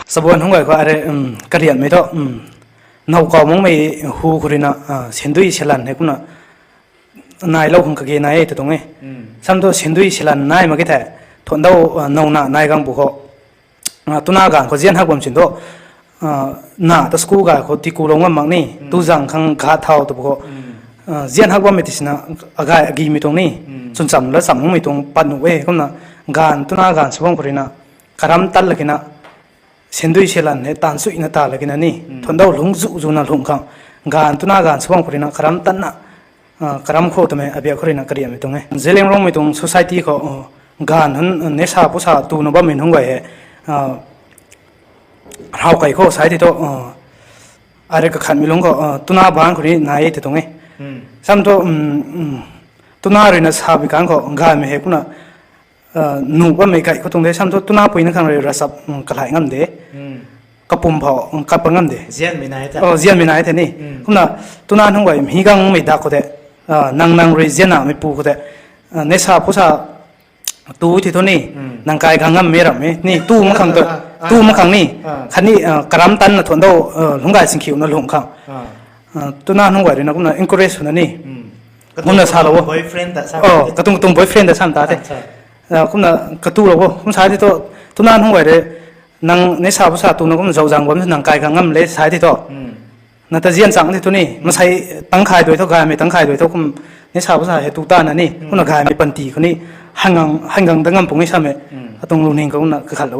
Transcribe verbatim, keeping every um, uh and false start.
Chabuan hungc gay khou are, karianmei thu, now kau makmei hu khou ruina, sendui selan hei kumna nailou khang kage nai e tw tuang e. Sam thu sendui selan nai mak ki the, thuan dau, nowna nai gang bu khou, tuna ganv khou zian hak bam sin thu, na ta school ga khou tikulou ngam mak ni, tu zang khang ga thau tw bu khou, zian hak bammei ti sina, agay agimei tuang ni, chwn cham la cham makmei tuang pat nuh e kumna, ganv tuna ganv sw bam khou ruina, karam tan lakina, sendui selan hei taanv chuina ta lakina ni, thuan dau lungc zu zuna lungc khang, ganv tuna ganv sw bam khou ruina karam tanna, karam khou twmei abiak khou ruina karianmei tuang e. Zeliangrongmei tuang society khou, ganv hun, nesa pusa tuna bammei nunc guay hei, raw kei khou sa ti thu, are kakhatmei lungc khou, tuna bangc khou ni nai e tw tuang e. Sam thu, tuna ruina sa bi kang khou gaymei hei kumna, nuh bammei kai khou tuang de, sam thu tuna puina khang rui ravchap, kalai ngam de. Kapum phou, kap pa ngam de. Zianmei nai the ni. Kumna, tuna nunc guay mhi gangmei dak khou de, nang nang rui zianmei pu khou de, nesa pusa tu ti thu ni, nang kai gang ngammei ram e ni, tu mak khang tu, tu mak khang ni, khatni, karam tanna thuan dau, lungc gay singkhiuna lungc khang. Tuna nunc guay ruina kumna encourage swna ni, kumna salou o. Katuang katuang boyfriend ta sam ta the. Kumna katulou o, kum sa ti thu, tuna nunc guay rui, nang nesa pusa tuna kumna zauzaeng bam nang kai gang ngam le sa ti thu, na ta zian chang ti thu ni, masei tangkhay dui thu, gaymei tangkhay dui thu kum, nesa pusa hei tu tana ni, kumna gaymei panty khou ni, han gang da ngam pung e samei, atuang lungning khou kumna kakhat